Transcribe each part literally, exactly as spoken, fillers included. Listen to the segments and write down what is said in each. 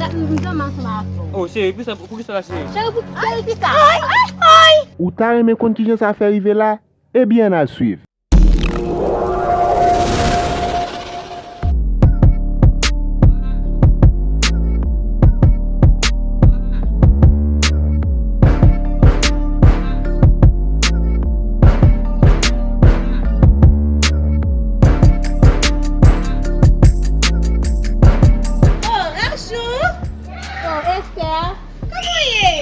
M zanmi ansanm avè w. Oh, cheri, pou sa, pou ki sa la, cheri? Cheri, pou, cheri, ki sa? Ay, ay, ay! Ou ta renmen konn kijan sa fè rive la? Ebyen, ann al swiv. Oh, Rachou! Oh, Esther! Kòman w ye?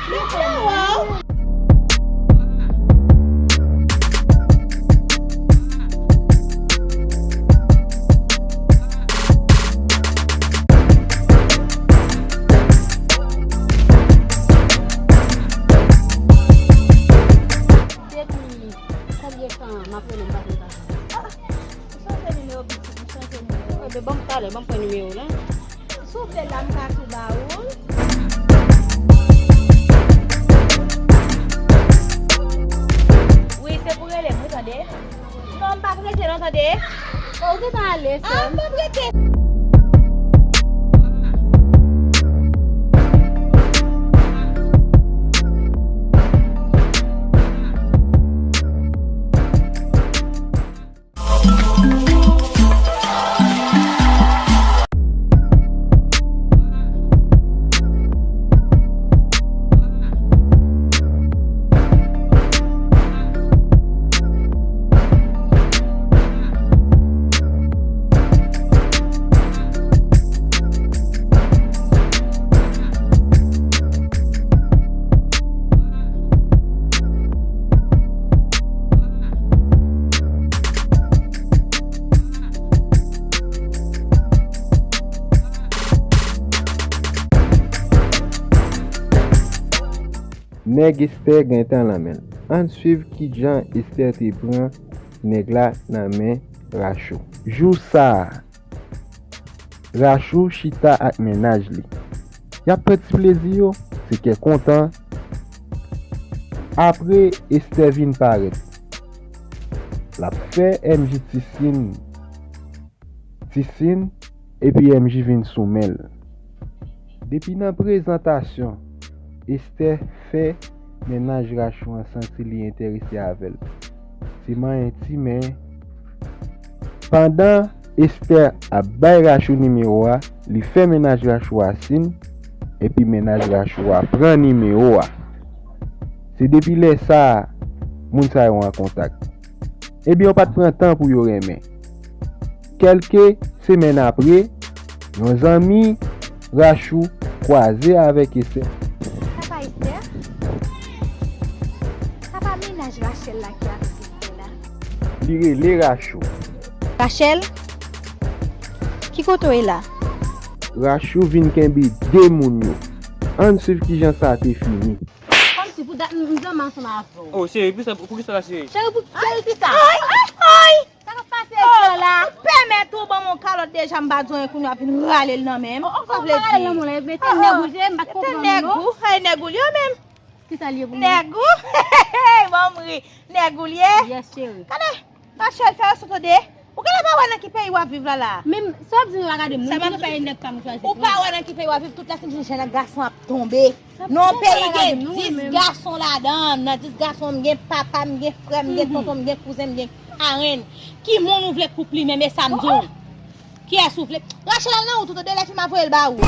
Mwen kontan wè w. Depi konbyen tan m ap rele m pa konn pa. Ah, ah. Ou chanje nimewo pitit, ou chanje nimewo. Enben, ban m talè, ban m pran nimewo w la. Soufle la, m ka tou ba ou l. Wi, se pou rele m, wi, tande. Non, m p ap rete, non, tande. Ou gentan ale, sè m. Ah, m p ap rete. Nèg Esther gentan nan men l. Ann swiv kijan Esther te pran nèg la nan men Rachou. Jou sa a, Rachou chita ak mennaj li. Y ap pran ti plezi yo, se kè kontan. Apre, Esther vin parèt. L ap fè M J ti sin, ti sin, epi M J vin sou men l. Depi nan prezantasyon, Esther fè mennaj Rachou an santi li enterese avè l. Se manyen ti men. Pandan Esther ap bay Rachou nimewo a, li fè mennaj Rachou a sin, epi mennaj Rachou a pran nimewo a. Se depi lè sa a, moun sa yo an kontak. Ebyen, yo pa t pran tan pou yo renmen. Kèlke semèn apre, yon zanmi Rachou kwaze avèk Esther. Sa pa Esther? Sa pa mennaj Rachel la ki avèk Esther la? Li rele Rachou. Rachel? Ki kote w ye la? Rachou vin kenbe de moun yo. Ann swiv kijan sa te fini. Kòmsi pou dat m, m zanmi ansanm avè w. Oh, cheri, pou sa, pou ki sa la, cheri? Cheri, pou, cheri, ki sa? Ay, ay, ay! Sa k ap pase, Esther la? Ou pèmèt ou ban m yon kalòt deja, m pa di anyen, kounye a vin rale l nan men m. Oh, oh, sa vle di? Rale l nan men w la, mete nèg ou l ye, m pa t konprann ou non. Nèg ou, hey, nèg ou l ye menm. Ki sa l ye pou mwen? Nèg ou, hey, ban m ri. Nèg ou l ye. Yes, cheri. Gade, Rachel, fè yon sot tande. Ou genlè pa wè nan ki peyi w ap viv la la. Men sa w ap di m la, gade moun ki nan peyi nèg pa m chwazi. Ou pa wè nan ki peyi w ap viv, tout lè se ti jèn gason ap tonbe. Nan yon peyi gen dis gason ladan, nan dis gason m gen papa m, gen frè m, gen tonton m, gen kouzen m, gen parenn. Ki moun ou vle koup li menm, e sa m di w? Kiyès ou vle? Rachel al nan wout ou tande, lè fim ap voye l ba ou.